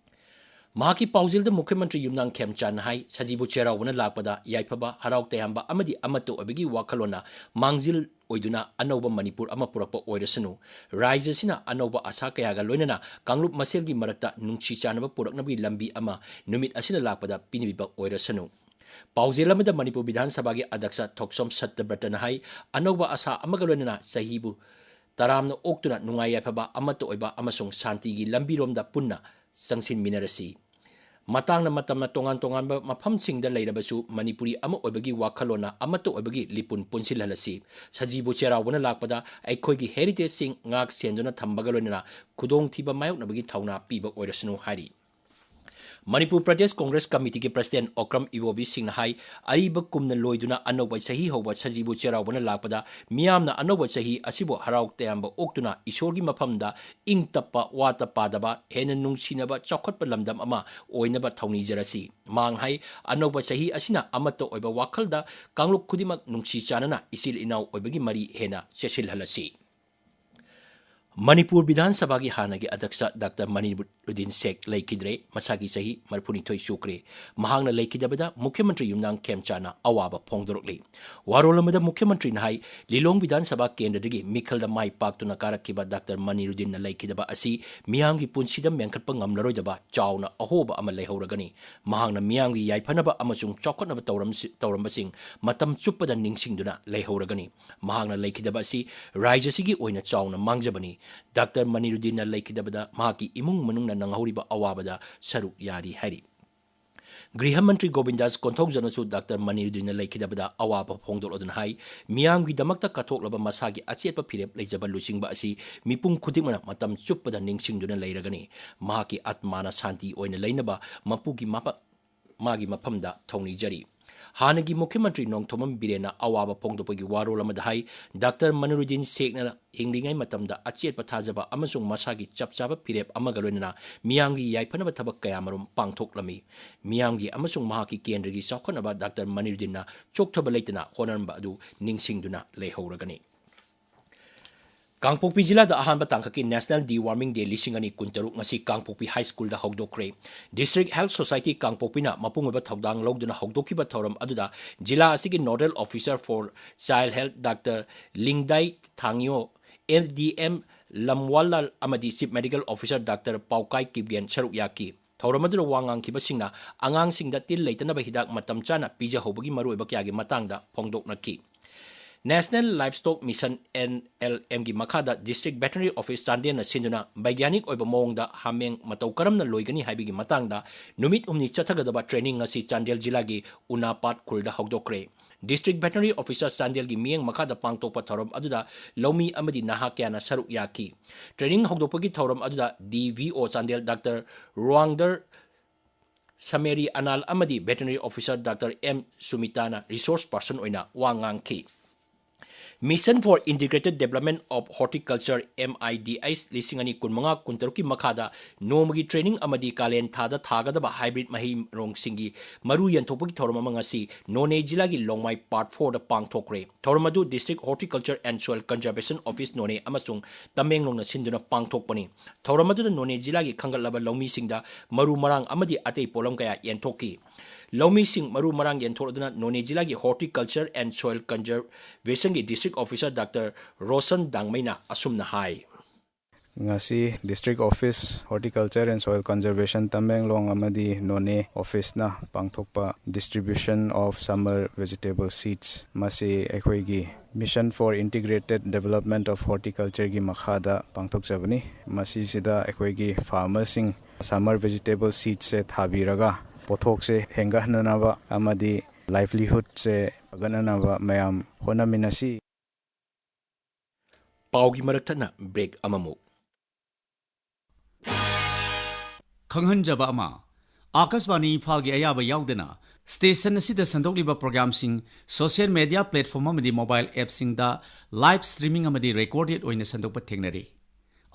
ꯃꯍꯥꯛꯀꯤ ꯄꯥꯎꯖꯦꯜꯗ ꯃꯨꯈ꯭ꯌꯃꯟꯇ꯭ꯔꯤ ꯌꯨꯝꯅꯥꯝ ꯈꯦꯝꯆꯥꯟꯅ ꯍꯥꯏ, ꯁꯖꯤꯕꯨ ꯆꯩꯔꯥꯎꯕꯅ ꯂꯥꯛꯄꯗ ꯌꯥꯏꯐꯕ, ꯍꯔꯥꯎ ꯇꯌꯥꯝꯕ ꯑꯃꯗꯤ ꯑꯃꯠꯇ ꯑꯣꯏꯕꯒꯤ ꯋꯥꯈꯜꯂꯣꯟꯅ ꯃꯥꯡꯖꯤꯜ ꯑꯣꯏꯗꯨꯅ ꯑꯅꯧꯕ ꯃꯅꯤꯄꯨꯔ ꯑꯃ ꯄꯨꯔꯛꯄ ꯑꯣꯏꯔꯁꯅꯨ꯫ ꯔꯥꯏꯖ꯭ꯌ ꯑꯁꯤꯅ ꯑꯅꯧꯕ ꯑꯁꯥ ꯀꯌꯥꯒ ꯂꯣꯏꯅꯅ ꯀꯥꯡꯂꯨꯞ ꯃꯁꯦꯜꯒꯤ ꯃꯔꯛꯇ ꯅꯨꯡꯁꯤ ꯆꯥꯟꯅꯕ ꯄꯨꯔꯛꯅꯕꯒꯤ ꯂꯝꯕꯤ ꯑꯃ ꯅꯨꯃꯤꯠ ꯑꯁꯤꯅ ꯂꯥꯛꯄꯗ ꯄꯤꯅꯕꯤꯕ ꯑꯣꯏꯔꯁꯅꯨ꯫ ꯄꯥꯎꯖꯦꯜ ꯑꯃꯗ ꯃꯅꯤꯄꯨꯔ ꯕꯤꯙꯥꯟ ꯁꯚꯥꯒꯤ ꯑꯗ꯭ꯌꯛꯁ ꯊꯣꯛꯆꯣꯝ ꯁꯠꯇꯕ꯭ꯔꯇꯅ ꯍꯥꯏ, ꯑꯅꯧꯕ ꯑꯁꯥ ꯑꯃꯒ ꯂꯣꯏꯅꯅ ꯆꯍꯤꯕꯨ ꯇꯔꯥꯝꯅ ꯑꯣꯛꯇꯨꯅ ꯅꯨꯡꯉꯥꯏ ꯌꯥꯏꯐꯕ, ꯑꯃꯠꯇ ꯑꯣꯏꯕ ꯑꯃꯁꯨꯡ ꯁꯥꯟꯇꯤꯒꯤ ꯂꯝꯕꯤꯔꯣꯝꯗ ꯄꯨꯟꯅ ꯆꯪꯁꯤꯟꯃꯤꯟꯅꯔꯁꯤ꯫ ꯃꯇꯥꯡꯅ ꯃꯇꯝꯅ ꯇꯣꯉꯥꯟ ꯇꯣꯉꯥꯟꯕ ꯃꯐꯝꯁꯤꯡꯗ ꯂꯩꯔꯕꯁꯨ ꯃꯅꯤꯄꯨꯔꯤ ꯑꯃ ꯑꯣꯏꯕꯒꯤ ꯋꯥꯈꯜꯂꯣꯟꯅ ꯑꯃꯠꯇ ꯑꯣꯏꯕꯒꯤ ꯂꯤꯄꯨꯟ ꯄꯨꯟꯁꯤꯜꯍꯜꯂꯁꯤ꯫ ꯁꯖꯤꯕꯨ ꯆꯩꯔꯥꯎꯕꯅ ꯂꯥꯛꯄꯗ ꯑꯩꯈꯣꯏꯒꯤ ꯍꯦꯔꯤꯇꯦꯖꯁꯤꯡ ꯉꯥꯛ ꯁꯦꯟꯗꯨꯅ ꯊꯝꯕꯒ ꯂꯣꯏꯅꯅ ꯈꯨꯗꯣꯡꯊꯤꯕ ꯃꯥꯌꯣꯛꯅꯕꯒꯤ ꯊꯧꯅꯥ ꯄꯤꯕ ꯑꯣꯏꯔꯁꯅꯨ ꯍꯥꯏꯔꯤ꯫ ꯃꯅꯤꯄꯨꯔ ꯄ꯭ꯔꯗꯦꯁ ꯀꯣꯡꯒ꯭ꯔꯦꯁ ꯀꯃꯤꯇꯤꯒꯤ ꯄ꯭ꯔꯁꯤꯗꯦꯟ ꯑꯣꯀ꯭ꯔꯝ ꯏꯕꯣꯕꯤ ꯁꯤꯡꯅ ꯍꯥꯏ, ꯑꯔꯤꯕ ꯀꯨꯝꯅ ꯂꯣꯏꯗꯨꯅ ꯑꯅꯧꯕ ꯆꯍꯤ ꯍꯧꯕ ꯁꯖꯤꯕꯨ ꯆꯩꯔꯥꯎꯕꯅ ꯂꯥꯛꯄꯗ ꯃꯤꯌꯥꯝꯅ ꯑꯅꯧꯕ ꯆꯍꯤ ꯑꯁꯤꯕꯨ ꯍꯔꯥꯎ ꯇꯌꯥꯝꯕ ꯑꯣꯛꯇꯨꯅ ꯏꯁꯣꯔꯒꯤ ꯃꯐꯝꯗ ꯏꯪ ꯇꯞꯄ, ꯋꯥꯠꯇ ꯄꯥꯗꯕ, ꯍꯦꯟꯅ ꯅꯨꯡꯁꯤꯅꯕ, ꯆꯥꯎꯈꯠꯄ ꯂꯝꯗꯝ ꯑꯃ ꯑꯣꯏꯅꯕ ꯊꯧꯅꯤꯖꯔꯁꯤ꯫ ꯃꯍꯥꯛꯅ ꯍꯥꯏ, ꯑꯅꯧꯕ ꯆꯍꯤ ꯑꯁꯤꯅ ꯑꯃꯠꯇ ꯑꯣꯏꯕ ꯋꯥꯈꯜꯗ ꯀꯥꯡꯂꯨꯞ ꯈꯨꯗꯤꯡꯃꯛ ꯅꯨꯡꯁꯤ ꯆꯥꯟꯅꯅ ꯏꯆꯤꯜ ꯏꯅꯥꯎ ꯑꯣꯏꯕꯒꯤ ꯃꯔꯤ ꯍꯦꯟꯅ ꯆꯦꯠꯁꯤꯜꯍꯜꯂꯁꯤ꯫ ꯃꯅꯤꯄꯨꯔ ꯕꯤꯙꯥꯟ ꯁꯚꯥꯒꯤ ꯍꯥꯟꯅꯒꯤ ꯑꯗ꯭ꯌꯛꯁ ꯗꯥꯛꯇꯔ ꯃꯅꯤꯔꯨꯗꯤꯟ ꯁꯦꯈ ꯂꯩꯈꯤꯗ꯭ꯔꯦ꯫ ꯃꯁꯥꯒꯤ ꯆꯍꯤ ꯃꯔꯤꯐꯨꯅꯤꯊꯣꯏ ꯁꯨꯈ꯭ꯔꯦ꯫ ꯃꯍꯥꯛꯅ ꯂꯩꯈꯤꯗꯕꯗ ꯃꯨꯈ꯭ꯌ ꯃꯟꯇ꯭ꯔꯤ ꯌꯨꯝꯅꯥꯝ ꯈꯦꯝꯆꯥꯟꯅ ꯑꯋꯥꯕ ꯐꯣꯡꯗꯣꯔꯛꯂꯤ꯫ ꯋꯥꯔꯣꯜ ꯑꯃꯗ ꯃꯨꯈ꯭ꯌ ꯃꯟꯇ꯭ꯔꯤꯅ ꯍꯥꯏ, ꯂꯤꯂꯣꯡ ꯕꯤꯙꯥꯟ ꯁꯚꯥ ꯀꯦꯟꯗ꯭ꯔꯗꯒꯤ ꯃꯤꯈꯜꯗ ꯃꯥꯏ ꯄꯥꯛꯇꯨꯅ ꯀꯥꯔꯛꯈꯤꯕ ꯗꯥꯛꯇꯔ ꯃꯅꯤꯔꯨꯗꯤꯟꯅ ꯂꯩꯈꯤꯗꯕ ꯑꯁꯤ ꯃꯤꯌꯥꯝꯒꯤ ꯄꯨꯟꯁꯤꯗ ꯃꯦꯟꯈꯠꯄ ꯉꯝꯂꯔꯣꯏꯗꯕ ꯆꯥꯎꯅ ꯑꯍꯣꯕ ꯑꯃ ꯂꯩꯍꯧꯔꯒꯅꯤ꯫ ꯃꯍꯥꯛꯅ ꯃꯤꯌꯥꯝꯒꯤ ꯌꯥꯏꯐꯅꯕ ꯑꯃꯁꯨꯡ ꯆꯥꯎꯈꯠꯅꯕ ꯇꯧꯔꯝꯁꯤ-, ꯇꯧꯔꯝꯕꯁꯤꯡ ꯃꯇꯝ ꯆꯨꯞꯄꯗ ꯅꯤꯡꯁꯤꯡꯗꯨꯅ ꯂꯩꯍꯧꯔꯒꯅꯤ꯫ ꯃꯍꯥꯛꯅ ꯂꯩꯈꯤꯗꯕ ꯑꯁꯤ ꯔꯥꯏꯖ꯭ꯌꯁꯤꯒꯤ ꯑꯣꯏꯅ ꯆꯥꯎꯅ ꯃꯥꯡꯖꯕꯅꯤ꯫ ꯗꯥꯛꯇꯔ ꯃꯅꯤꯔꯨꯗꯤꯟꯅ ꯂꯩꯈꯤꯗꯕꯗ ꯃꯍꯥꯛꯀꯤ ꯏꯃꯨꯡ ꯃꯅꯨꯡꯅ ꯅꯪꯍꯧꯔꯤꯕ ꯑꯋꯥꯕꯗ ꯁꯔꯨꯛ ꯌꯥꯔꯤ ꯍꯥꯏꯔꯤ꯫ ꯒ꯭ꯔꯤꯍ ꯃꯟꯇ꯭ꯔꯤ ꯒꯣꯕꯤꯟꯗꯥꯁ ꯀꯣꯟꯊꯧꯖꯅꯁꯨ ꯗꯥꯛꯇꯔ ꯃꯅꯤꯔꯨꯗꯤꯟꯅ ꯂꯩꯈꯤꯗꯕꯗ ꯑꯋꯥꯕ ꯐꯣꯡꯗꯣꯛꯂꯗꯨꯅ ꯍꯥꯏ, ꯃꯤꯌꯥꯝꯒꯤꯗꯃꯛꯇ ꯀꯠꯊꯣꯛꯂꯕ ꯃꯁꯥꯒꯤ ꯑꯆꯦꯠꯄ ꯐꯤꯔꯦꯞ ꯂꯩꯖꯕ ꯂꯨꯆꯤꯡꯕ ꯑꯁꯤ ꯃꯤꯄꯨꯝ ꯈꯨꯗꯤꯡꯃꯛꯅ ꯃꯇꯝ ꯆꯨꯞꯄꯗ ꯅꯤꯡꯁꯤꯡꯗꯨꯅ ꯂꯩꯔꯒꯅꯤ꯫ ꯃꯍꯥꯛꯀꯤ ꯑꯥꯠꯃꯥꯅ ꯁꯥꯟꯇꯤ ꯑꯣꯏꯅ ꯂꯩꯅꯕ ꯃꯄꯨꯒꯤ ꯃꯐ-, ꯃꯥꯒꯤ ꯃꯐꯝꯗ ꯊꯧꯅꯤꯖꯔꯤ꯫ ꯍꯥꯟꯅꯒꯤ ꯃꯨꯈ꯭ꯌ ꯃꯟꯇ꯭ꯔꯤ ꯅꯣꯡꯊꯣꯝꯕꯝ ꯕꯤꯔꯦꯟꯅ ꯑꯋꯥꯕ ꯐꯣꯡꯗꯣꯛꯄꯒꯤ ꯋꯥꯔꯣꯜ ꯑꯃꯗ ꯍꯥꯏ, ꯗꯥꯛꯇꯔ ꯃꯅꯤꯔꯨꯗꯤꯟ ꯁꯦꯈꯅ ꯍꯤꯡꯂꯤꯉꯩ ꯃꯇꯝꯗ ꯑꯆꯦꯠꯄ ꯊꯥꯖꯕ ꯑꯃꯁꯨꯡ ꯃꯁꯥꯒꯤ ꯆꯞ ꯆꯥꯕ ꯐꯤꯔꯦꯞ ꯑꯃꯒ ꯂꯣꯏꯅꯅ ꯃꯤꯌꯥꯝꯒꯤ ꯌꯥꯏꯐꯅꯕ ꯊꯕꯛ ꯀꯌꯥꯃꯔꯨꯝ ꯄꯥꯡꯊꯣꯛꯂꯝꯃꯤ꯫ ꯃꯤꯌꯥꯝꯒꯤ ꯑꯃꯁꯨꯡ ꯃꯍꯥꯛꯀꯤ ꯀꯦꯟꯗ꯭ꯔꯒꯤ ꯆꯥꯎꯈꯠꯅꯕ ꯗꯥꯛꯇꯔ ꯃꯅꯤꯔꯨꯗꯤꯟꯅ ꯆꯣꯛꯊꯕ ꯂꯩꯇꯅ ꯍꯣꯠꯅꯔꯝꯕ ꯑꯗꯨ ꯅꯤꯡꯁꯤꯡꯗꯨꯅ ꯂꯩꯍꯧꯔꯒꯅꯤ꯫ ꯀꯥꯡꯄꯣꯛꯄꯤ ꯖꯤꯂꯥꯗ ꯑꯍꯥꯟꯕ ꯇꯥꯡꯀꯛꯀꯤ National Deworming Day ꯂꯤꯁꯤꯡ ꯑꯅꯤ ꯀꯨꯟꯇꯔꯨꯛ ꯉꯁꯤ ꯀꯥꯡꯄꯣꯛꯄꯤ ꯍꯥꯏ ꯁ꯭ꯀꯨꯜꯗ ꯍꯧꯗꯣꯛꯈ꯭ꯔꯦ꯫ District Health Society ꯀꯥꯡꯄꯣꯛꯄꯤꯅ ꯃꯄꯨꯡ ꯑꯣꯏꯕ ꯊꯧꯗꯥꯡ ꯂꯧꯗꯨꯅ ꯍꯧꯗꯣꯛꯈꯤꯕ ꯊꯧꯔꯝ ꯑꯗꯨꯗ ꯖꯤꯂꯥ ꯑꯁꯤꯒꯤ Nodal Officer for Child Health doctor Lingdai Thangyo, N D M Lamwallal ꯑꯃꯗꯤ Chief Medical Officer doctor Paokai Kipgen ꯁꯔꯨꯛ ꯌꯥꯈꯤ꯫ ꯊꯧꯔꯝ ꯑꯗꯨꯗ ꯋꯥ ꯉꯥꯡꯈꯤꯕꯁꯤꯡꯅ ꯑꯉꯥꯡꯁꯤꯡꯗ ꯇꯤꯜ ꯂꯩꯇꯅꯕ ꯍꯤꯗꯥꯛ ꯃꯇꯝ ꯆꯥꯅ ꯄꯤꯖꯍꯧꯕꯒꯤ ꯃꯔꯨꯑꯣꯏꯕ ꯀꯌꯥꯒꯤ ꯃꯇꯥꯡꯗ ꯐꯣꯡꯗꯣꯛꯅꯈꯤ꯫ National Livestock Mission, N L M ꯒꯤ ꯃꯈꯥꯗ District Veterinary Office ꯆꯥꯟꯗꯦꯜꯅ ꯁꯤꯟꯗꯨꯅ ꯕꯩꯒ꯭ꯌꯥꯅꯤꯛ ꯑꯣꯏꯕ ꯃꯑꯣꯡꯗ ꯍꯥꯃꯦꯡ ꯃꯇꯧ ꯀꯔꯝꯅ ꯂꯣꯏꯒꯅꯤ ꯍꯥꯏꯕꯒꯤ ꯃꯇꯥꯡꯗ ꯅꯨꯃꯤꯠ ꯍꯨꯝꯅꯤ ꯆꯠꯊꯒꯗꯕ training ꯉꯁꯤ ꯆꯥꯟꯗꯦꯜ ꯖꯤꯂꯥꯒꯤ ꯎꯅꯥꯄꯥꯠ ꯈꯨꯜꯗ ꯍꯧꯗꯣꯛꯈ꯭ꯔꯦ꯫ District Veterinary Officer ꯆꯥꯟꯗꯦꯜꯒꯤ ꯃꯤꯠꯌꯦꯡ ꯃꯈꯥꯗ ꯄꯥꯡꯊꯣꯛꯄ ꯊꯧꯔꯝ ꯑꯗꯨꯗ ꯂꯧꯃꯤ ꯑꯃꯗꯤ ꯅꯍꯥ ꯀꯌꯥꯅ ꯁꯔꯨꯛ ꯌꯥꯈꯤ꯫ Training ꯍꯧꯗꯣꯛꯄꯒꯤ ꯊꯧꯔꯝ ꯑꯗꯨꯗ D V O Chandel doctor Rowangdar Sameri Anal ꯑꯃꯗꯤ Veterinary Officer Doctor M ꯁꯨꯃꯤꯇꯥꯅ resource person ꯑꯣꯏꯅ ꯋꯥ ꯉꯥꯡꯈꯤ꯫ Mission for Integrated Development of Horticulture, M I D H, ꯂꯤꯁꯤꯡ ꯑꯅꯤ ꯀꯨꯟꯃꯉꯥ ꯀꯨꯟꯇꯔꯨꯛꯀꯤ ꯃꯈꯥꯗ ꯅꯣꯡꯃꯒꯤ training ꯑꯃꯗꯤ ꯀꯥꯂꯦꯟ ꯊꯥꯗ ꯊꯥꯒꯗꯕ hybrid ꯃꯍꯩ ꯃꯔꯣꯡꯁꯤꯡꯒꯤ ꯃꯔꯨ ꯌꯦꯟꯊꯣꯛꯄꯒꯤ ꯊꯧꯔꯝ ꯑꯃ ꯉꯁꯤ ꯅꯣꯅꯦ ꯖꯤꯂꯥꯒꯤ ꯂꯣꯡꯃꯥꯏ Part fourꯗ ꯄꯥꯡꯊꯣꯛꯈ꯭ꯔꯦ꯫ ꯊꯧꯔꯝ ꯑꯗꯨ District Horticulture and Soil Conservation Office ꯅꯣꯅꯦ ꯑꯃꯁꯨꯡ ꯇꯃꯦꯡꯂꯣꯡꯅ ꯁꯤꯟꯗꯨꯅ ꯄꯥꯡꯊꯣꯛꯄꯅꯤ꯫ ꯊꯧꯔꯝ ꯑꯗꯨꯗ ꯅꯣꯅꯦ ꯖꯤꯂꯥꯒꯤ ꯈꯟꯒꯠꯂꯕ ꯂꯧꯃꯤꯁꯤꯡꯗ ꯃꯔꯨ ꯃꯔꯥꯡ ꯑꯃꯗꯤ ꯑꯇꯩ ꯄꯣꯠꯂꯝ ꯀꯌꯥ ꯌꯦꯟꯊꯣꯛꯈꯤ꯫ ꯂꯧꯃꯤꯁꯤꯡ ꯃꯔꯨ ꯃꯔꯥꯡ ꯌꯦꯟꯊꯣꯛꯂꯗꯨꯅ ꯅꯣꯅꯦ ꯖꯤꯂꯥꯒꯤ Horticulture and Soil Conservationꯒꯤ District Officer Doctor Roshan ꯗꯥꯡꯃꯩꯅ ꯑꯁꯨꯝꯅ ꯍꯥꯏ꯫ ꯉꯁꯤ District Office, Horticulture and Soil Conservation Tamenglong ꯑꯃꯗꯤ ꯅꯣꯅꯦ officeꯅ ꯄꯥꯡꯊꯣꯛꯄ Distribution of Summer Vegetable Seeds, ꯃꯁꯤ ꯑꯩꯈꯣꯏꯒꯤ Mission for Integrated Development of Horticultureꯒꯤ ꯃꯈꯥꯗ ꯄꯥꯡꯊꯣꯛꯆꯕꯅꯤ꯫ ꯃꯁꯤꯁꯤꯗ ꯑꯩꯈꯣꯏꯒꯤ farmerꯁꯤꯡ summer vegetable seedsꯁꯦ ꯊꯥꯕꯤꯔꯒ ꯄꯣꯠꯊꯣꯛꯁꯦ ꯍꯦꯟꯒꯠꯍꯟꯅꯅꯕ ꯑꯃꯗꯤ livelihoodꯁꯦ ꯐꯒꯠꯅꯅꯕ ꯃꯌꯥꯝ ꯍꯣꯠꯅꯃꯤꯟꯅꯁꯤ꯫ ꯄꯥꯎꯒꯤ ꯃꯔꯛ ꯊꯠꯅ break ꯑꯃꯃꯨꯛ꯫ ꯈꯪꯍꯟꯖꯕ ꯑꯃ, ꯑꯥꯀꯥꯁꯕꯥꯅꯤ ꯏꯝꯐꯥꯜꯒꯤ ꯑꯌꯥꯕ ꯌꯥꯎꯗꯅ station ꯑꯁꯤꯗ ꯁꯟꯗꯣꯛꯂꯤꯕ programꯁꯤꯡ social media platform ꯑꯃꯗꯤ mobile appꯁꯤꯡꯗ live streaming ꯑꯃꯗꯤ recorded ꯑꯣꯏꯅ ꯁꯟꯗꯣꯛꯄ ꯊꯦꯡꯅꯔꯤ꯫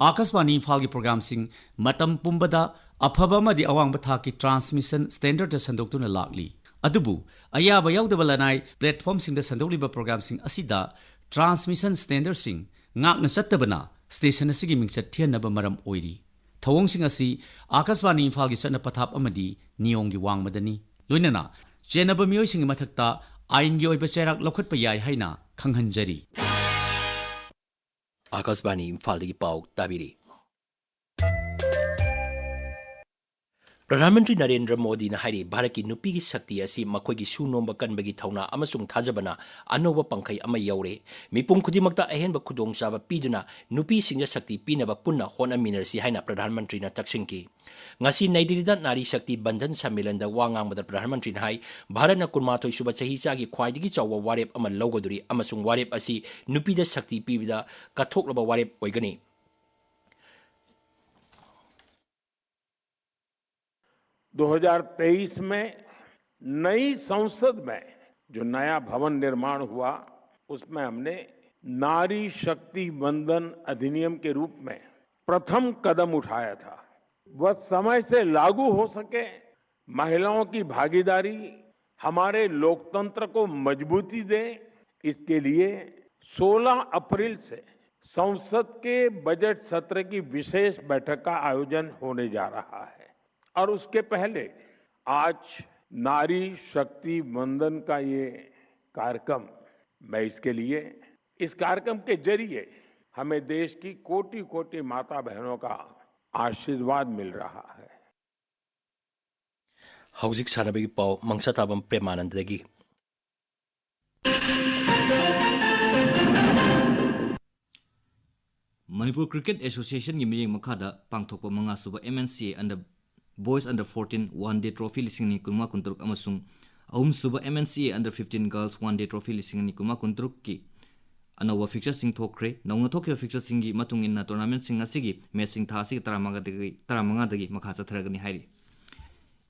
ꯑꯥꯀꯥꯁꯕꯥꯅꯤ ꯏꯝꯐꯥꯜꯒꯤ programꯁꯤꯡ ꯃꯇꯝ ꯄꯨꯝꯕꯗ ꯑꯐꯕ ꯑꯃꯗꯤ ꯑꯋꯥꯡꯕ ꯊꯥꯛꯀꯤ transmission standardꯇ ꯁꯟꯗꯣꯛꯇꯨꯅ ꯂꯥꯛꯂꯤ꯫ ꯑꯗꯨꯕꯨ ꯑꯌꯥꯕ ꯌꯥꯎꯗꯕ ꯂꯅꯥꯏ platformꯁꯤꯡꯗ ꯁꯟꯗꯣꯛꯂꯤꯕ programꯁꯤꯡ ꯑꯁꯤꯗ transmission standardꯁꯤꯡ ꯉꯥꯛꯅ ꯆꯠꯇꯕꯅ station ꯑꯁꯤꯒꯤ ꯃꯤꯡꯆꯠ ꯊꯤꯍꯟꯅꯕ ꯃꯔꯝ ꯑꯣꯏꯔꯤ꯫ ꯊꯧꯑꯣꯡꯁꯤꯡ ꯑꯁꯤ ꯑꯥꯀꯥꯁꯕꯥꯅꯤ ꯏꯝꯐꯥꯜꯒꯤ ꯆꯠꯅ ꯄꯊꯥꯞ ꯑꯃꯗꯤ ꯅꯤꯌꯣꯝꯒꯤ ꯋꯥꯡꯃꯗꯅꯤ꯫ ꯂꯣꯏꯅꯅ ꯆꯦꯟꯅꯕ ꯃꯤꯑꯣꯏꯁꯤꯡꯒꯤ ꯃꯊꯛꯇ ꯑꯥꯏꯟꯒꯤ ꯑꯣꯏꯕ ꯆꯩꯔꯥꯛ ꯂꯧꯈꯠꯄ ꯌꯥꯏ ꯍꯥꯏꯅ ꯈꯪꯍꯟꯖꯔꯤ꯫ ꯑꯥꯀꯥꯁꯕꯥꯅꯤ ꯏꯝꯐꯥꯜꯗꯒꯤ ꯄꯥꯎ ꯇꯥꯕꯤꯔꯤ꯫ ꯄ꯭ꯔꯙꯥꯟ ꯃꯟꯇ꯭ꯔꯤ ꯅꯔꯦꯟꯗ꯭ꯔ ꯃꯣꯗꯤꯅ ꯍꯥꯏꯔꯤ, ꯚꯥꯔꯠꯀꯤ ꯅꯨꯄꯤꯒꯤ ꯁꯛꯇꯤ ꯑꯁꯤ ꯃꯈꯣꯏꯒꯤ ꯁꯨ ꯅꯣꯝꯕ ꯀꯟꯕꯒꯤ ꯊꯧꯅꯥ ꯑꯃꯁꯨꯡ ꯊꯥꯖꯕꯅ ꯑꯅꯧꯕ ꯄꯥꯡꯈꯩ ꯑꯃ ꯌꯧꯔꯦ꯫ ꯃꯤꯄꯨꯝ ꯈꯨꯗꯤꯡꯃꯛꯇ ꯑꯍꯦꯟꯕ ꯈꯨꯗꯣꯡꯆꯥꯕ ꯄꯤꯗꯨꯅ ꯅꯨꯄꯤꯁꯤꯡꯗ ꯁꯛꯇꯤ ꯄꯤꯅꯕ ꯄꯨꯟꯅ ꯍꯣꯠꯅꯃꯤꯟꯅꯔꯁꯤ ꯍꯥꯏꯅ ꯄ꯭ꯔꯙꯥꯟ ꯃꯟꯇ꯭ꯔꯤꯅ ꯇꯛꯁꯤꯟꯈꯤ꯫ ꯉꯁꯤ ꯅꯩ ꯗꯤꯜꯂꯤꯗ ꯅꯥꯔꯤ ꯁꯛꯇꯤ ꯕꯟꯙꯟ ꯁꯝꯃꯦꯂꯟꯗ ꯋꯥ ꯉꯥꯡꯕꯗ ꯄ꯭ꯔꯙꯥꯟ ꯃꯟꯇ꯭ꯔꯤꯅ ꯍꯥꯏ, ꯚꯥꯔꯠꯅ ꯀꯨꯟꯃꯥꯊꯣꯏ ꯁꯨꯕ ꯆꯍꯤꯆꯥꯒꯤ ꯈ꯭ꯋꯥꯏꯗꯒꯤ ꯆꯥꯎꯕ ꯋꯥꯔꯦꯞ ꯑꯃ ꯂꯧꯒꯗꯧꯔꯤ ꯑꯃꯁꯨꯡ ꯋꯥꯔꯦꯞ ꯑꯁꯤ ꯅꯨꯄꯤꯗ ꯁꯛꯇꯤ ꯄꯤꯕꯗ ꯀꯠꯊꯣꯛꯂꯕ ꯋꯥꯔꯦꯞ ꯑꯣꯏꯒꯅꯤ꯫ दो हज़ार तेईस में नई संसद में जो नया भवन निर्माण हुआ, उसमें हमने नारी शक्ति वंदन अधिनियम के रूप में प्रथम कदम उठाया था। वह समय से लागू हो सके, महिलाओं की भागीदारी हमारे लोकतंत्र को मजबूती दे, इसके लिए सोलह अप्रैल से संसद के बजट सत्र की विशेष बैठक का आयोजन होने जा रहा है। और उसके पहले आज नारी शक्ति वंदन का ये कार्यक्रम, मैं इसके लिए, इस कार्यक्रम के जरिए हमें देश की कोटि कोटि माता बहनों का आशीर्वाद मिल रहा है। ꯍꯧꯖꯤꯛ ꯁꯥꯟꯅꯕꯒꯤ ꯄꯥꯎ ꯃꯪꯁꯥ ꯇꯥꯕꯝ ꯄ꯭ꯔꯦꯃꯥꯅꯟꯗꯗꯒꯤ꯫ ꯃꯅꯤꯄꯨꯔ ꯀ꯭ꯔꯤꯀꯦꯠ ꯑꯦꯁꯣꯁꯤꯌꯦꯁꯟꯒꯤ ꯃꯤꯠꯌꯦꯡ ꯃꯈꯥꯗ ꯄꯥꯡꯊꯣꯛꯄ ꯃꯉꯥꯁꯨꯕ MNCA under Boys under fourteen One Day Trophy ꯂꯤꯁꯤꯡ ꯑꯅꯤ ꯀꯨꯟꯃꯉꯥ ꯀꯨꯟꯇꯔꯨꯛ ꯑꯃꯁꯨꯡ ꯑꯍꯨꯝꯁꯨꯕ MNCA under fifteen Girls One Day Trophy ꯂꯤꯁꯤꯡ ꯑꯅꯤ ꯀꯨꯟꯃꯉꯥ ꯀꯨꯟꯇꯔꯨꯛꯀꯤ ꯑꯅꯧꯕ ꯐꯤꯛꯆꯔꯁꯤꯡ ꯊꯣꯛꯈ꯭ꯔꯦ꯫ ꯅꯧꯅ ꯊꯣꯛꯈꯤꯕ ꯐꯤꯛꯆꯔꯁꯤꯡꯒꯤ ꯃꯇꯨꯡ ꯏꯟꯅ ꯇꯣꯔꯅꯥꯃꯦꯟꯁꯤꯡ ꯑꯁꯤꯒꯤ ꯃꯦꯠꯁꯁꯤꯡ ꯊꯥ ꯑꯁꯤꯒꯤ ꯇꯔꯥꯃꯉꯥꯗꯒꯤ ꯇꯔꯥꯃꯉꯥꯗꯒꯤ ꯃꯈꯥ ꯆꯠꯊꯔꯒꯅꯤ ꯍꯥꯏꯔꯤ꯫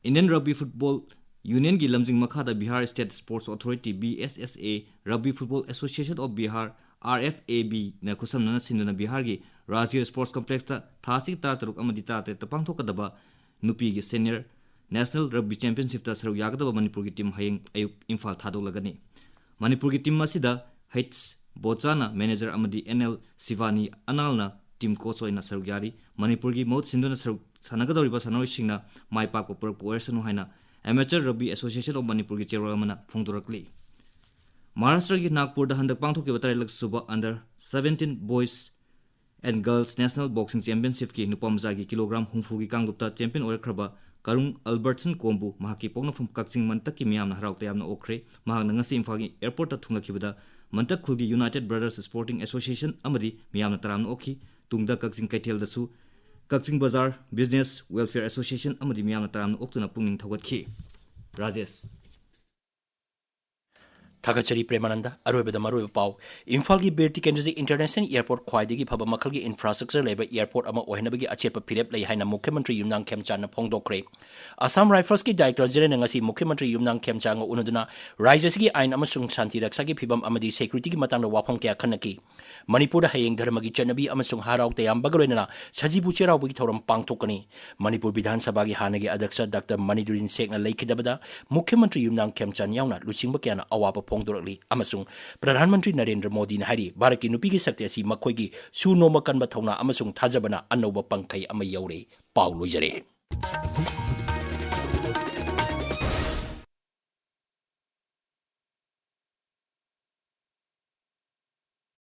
Indian Rugby Football Unionꯒꯤ ꯂꯝꯖꯤꯡ ꯃꯈꯥꯗ Bihar State Sports Authority, BSSA, Rugby Football Association of Bihar, RFAB ꯅ ꯈꯨꯠꯁꯝꯅꯅ ꯁꯤꯟꯗꯨꯅ ꯕꯤꯍꯥꯔꯒꯤ ꯔꯥꯖꯒꯤꯔ ꯁ꯭ꯄꯣꯔꯠꯁ ꯀꯝꯄ꯭ꯂꯦꯛꯁꯇ ꯊꯥ ꯑꯁꯤꯒꯤ ꯇꯔꯥꯇꯔꯨꯛ ꯑꯃꯗꯤ ꯇꯔꯥꯇꯔꯦꯠꯇ ꯄꯥꯡꯊꯣꯛꯀꯗꯕ ꯅꯨꯄꯤꯒꯤ ꯁꯦꯅꯤꯌꯔ ꯅꯦꯁꯅꯦꯜ ꯔꯒꯕꯤ ꯆꯦꯝꯄꯤꯌꯟꯁꯤꯞꯇ ꯁꯔꯨꯛ ꯌꯥꯒꯗꯕ ꯃꯅꯤꯄꯨꯔꯒꯤ ꯇꯤꯝ ꯍꯌꯦꯡ ꯑꯌꯨꯛ ꯏꯝꯐꯥꯜ ꯊꯥꯗꯣꯛꯂꯒꯅꯤ꯫ ꯃꯅꯤꯄꯨꯔꯒꯤ ꯇꯤꯝ ꯑꯁꯤꯗ ꯍꯩꯆ ꯕꯣꯆꯥꯅ ꯃꯦꯅꯦꯖꯔ ꯑꯃꯗꯤ NL ꯁꯤꯚꯥꯅꯤ ꯑꯅꯥꯜꯅ ꯇꯤꯝ ꯀꯣꯆ ꯑꯣꯏꯅ ꯁꯔꯨꯛ ꯌꯥꯔꯤ꯫ ꯃꯅꯤꯄꯨꯔꯒꯤ ꯃꯍꯨꯠ ꯁꯤꯟꯗꯨꯅ ꯁꯔꯨꯛ ꯁꯥꯟꯅꯒꯗꯧꯔꯤꯕ ꯁꯥꯟꯅꯔꯣꯏꯁꯤꯡꯅ ꯃꯥꯏ ꯄꯥꯛꯄ ꯄꯨꯔꯛꯄ ꯑꯣꯏꯔꯁꯅꯨ ꯍꯥꯏꯅ Amateur Rugby Association of ꯃꯅꯤꯄꯨꯔꯒꯤ ꯆꯦꯔꯣꯜ ꯑꯃꯅ ꯐꯣꯡꯗꯣꯔꯛꯂꯤ꯫ ꯃꯍꯥꯔꯥꯁꯇ꯭ꯔꯒꯤ ꯅꯥꯒꯄꯨꯔꯗ ꯍꯟꯗꯛ ꯄꯥꯡꯊꯣꯛꯈꯤꯕ ꯇꯔꯥꯂꯛ ꯁꯨꯕ Under Seventeen Boys and Girls National Boxing Championshipꯀꯤ ꯅꯨꯄꯥ ꯃꯆꯥꯒꯤ ꯀꯤꯂꯣꯒ꯭ꯔꯥꯝ ꯍꯨꯝꯐꯨꯒꯤ ꯀꯥꯡꯂꯨꯞꯇ ꯆꯦꯝꯄꯤꯌꯟ ꯑꯣꯏꯔꯛꯈ꯭ꯔꯕ ꯀꯔꯨꯡ ꯑꯜꯕꯔꯠꯁꯟ ꯀꯣꯝꯕꯨ ꯃꯍꯥꯛꯀꯤ ꯄꯣꯛꯅꯐꯝ ꯀꯛꯆꯤꯡ ꯃꯟꯇꯛꯀꯤ ꯃꯤꯌꯥꯝꯅ ꯍꯔꯥꯎ ꯇꯌꯥꯝꯅ ꯑꯣꯛꯈ꯭ꯔꯦ꯫ ꯃꯍꯥꯛꯅ ꯉꯁꯤ ꯏꯝꯐꯥꯜꯒꯤ ꯑꯦꯌꯔꯄꯣꯔꯠꯇ ꯊꯨꯡꯂꯛꯈꯤꯕꯗ ꯃꯟꯇꯛ ꯈꯨꯜꯒꯤ United Brothers Sporting Association ꯑꯃꯗꯤ ꯃꯤꯌꯥꯝꯅ ꯇꯔꯥꯝꯅ ꯑꯣꯛꯈꯤ꯫ ꯇꯨꯡꯗ ꯀꯛꯆꯤꯡ ꯀꯩꯊꯦꯜꯗꯁꯨ ꯀꯛꯆꯤꯡ ꯕꯖꯥꯔ Business Welfare Association ꯑꯃꯗꯤ ꯃꯤꯌꯥꯝꯅ ꯇꯔꯥꯝꯅ ꯑꯣꯛꯇꯨꯅ ꯄꯨꯛꯅꯤꯡ ꯊꯧꯒꯠꯈꯤ꯫ ꯔꯥꯖꯦꯁ꯫ ꯊꯥꯒꯠꯆꯔꯤ ꯄ꯭ꯔꯦꯃꯥꯅꯟꯗ꯫ ꯑꯔꯣꯏꯕꯗ ꯃꯔꯨꯑꯣꯏꯕ ꯄꯥꯎ꯫ ꯏꯝꯐꯥꯜꯒꯤ ꯕꯤꯔ ꯇꯤꯀꯦꯟꯗ꯭ꯔꯖꯤꯠ ꯏꯟꯇꯔꯅꯦꯁꯅꯦꯜ ꯑꯦꯌꯔꯄꯣꯔꯠ ꯈ꯭ꯋꯥꯏꯗꯒꯤ ꯐꯕ ꯃꯈꯜꯒꯤ ꯏꯟꯐ꯭ꯔꯥꯁ꯭ꯇ꯭ꯔꯛꯆꯔ ꯂꯩꯕ ꯑꯦꯌꯔꯄꯣꯔꯠ ꯑꯃ ꯑꯣꯏꯍꯟꯅꯕꯒꯤ ꯑꯆꯦꯠꯄ ꯐꯤꯔꯦꯞ ꯂꯩ ꯍꯥꯏꯅ ꯃꯨꯈ꯭ꯌ ꯃꯟꯇ꯭ꯔꯤ ꯌꯨꯝꯅꯥꯝ ꯈꯦꯝꯆꯥꯟꯅ ꯐꯣꯡꯗꯣꯛꯈ꯭ꯔꯦ꯫ ꯑꯁꯥꯝ ꯔꯥꯏꯐꯜꯁꯀꯤ ꯗꯥꯏꯔꯦꯛꯇꯔ ꯖꯦꯅꯔꯦꯜꯅ ꯉꯁꯤ ꯃꯨꯈ꯭ꯌ ꯃꯟꯇ꯭ꯔꯤ ꯌꯨꯝꯅꯥꯝ ꯈꯦꯝꯆꯥꯟꯒ ꯎꯅꯗꯨꯅ ꯔꯥꯖ꯭ꯌ ꯑꯁꯤꯒꯤ ꯑꯥꯏꯟ ꯑꯃꯁꯨꯡ ꯁꯥꯟꯇꯤ ꯔꯛꯁꯥꯒꯤ ꯐꯤꯕꯝ ꯑꯃꯗꯤ ꯁꯦꯀ꯭ꯌꯨꯔꯤꯇꯤꯒꯤ ꯃꯇꯥꯡꯗ ꯋꯥꯐꯝ ꯀꯌꯥ ꯈꯟꯅꯈꯤ꯫ ꯃꯅꯤꯄꯨꯔꯗ ꯍꯌꯦꯡ ꯙꯔꯃꯒꯤ ꯆꯠꯅꯕꯤ ꯑꯃꯁꯨꯡ ꯍꯔꯥꯎ ꯇꯌꯥꯝꯕꯒ ꯂꯣꯏꯅꯅ ꯁꯖꯤꯕꯨ ꯆꯩꯔꯥꯎꯕꯒꯤ ꯊꯧꯔꯝ ꯄꯥꯡꯊꯣꯛꯀꯅꯤ꯫ ꯃꯅꯤꯄꯨꯔ ꯕꯤꯙꯥꯟ ꯁꯚꯥꯒꯤ ꯍꯥꯟꯅꯒꯤ ꯑꯗ꯭ꯌꯛꯁ ꯗꯥꯛꯇꯔ ꯃꯅꯤꯗꯨꯔꯤꯟ ꯁꯦꯛꯅ ꯂꯩꯈꯤꯗꯕꯗ ꯃꯨꯈ꯭ꯌ ꯃꯟꯇ꯭ꯔꯤ ꯌꯨꯝꯅꯥꯝ ꯈꯦꯝꯆꯥꯟ ꯌꯥꯎꯅ ꯂꯨꯆꯤꯡꯕ ꯀꯌꯥꯅ ꯑꯋꯥꯕ ꯐꯣꯡꯗꯣꯔꯛꯂꯤ ꯑꯃꯁꯨꯡ ꯄ꯭ꯔꯙꯥꯟ ꯃꯟꯇ꯭ꯔꯤ ꯅꯔꯦꯟꯗ꯭ꯔ ꯃꯣꯗꯤꯅ ꯍꯥꯏꯔꯤ, ꯚꯥꯔꯠꯀꯤ ꯅꯨꯄꯤꯒꯤ ꯁꯛꯇꯤ ꯑꯁꯤ ꯃꯈꯣꯏꯒꯤ ꯁꯨ ꯅꯣꯝꯕ ꯀꯟꯕ ꯊꯧꯅꯥ ꯑꯃꯁꯨꯡ ꯊꯥꯖꯕꯅ ꯑꯅꯧꯕ ꯄꯥꯡꯈꯩ ꯑꯃ ꯌꯧꯔꯦ꯫ ꯄꯥꯎ ꯂꯣꯏꯖꯔꯦ꯫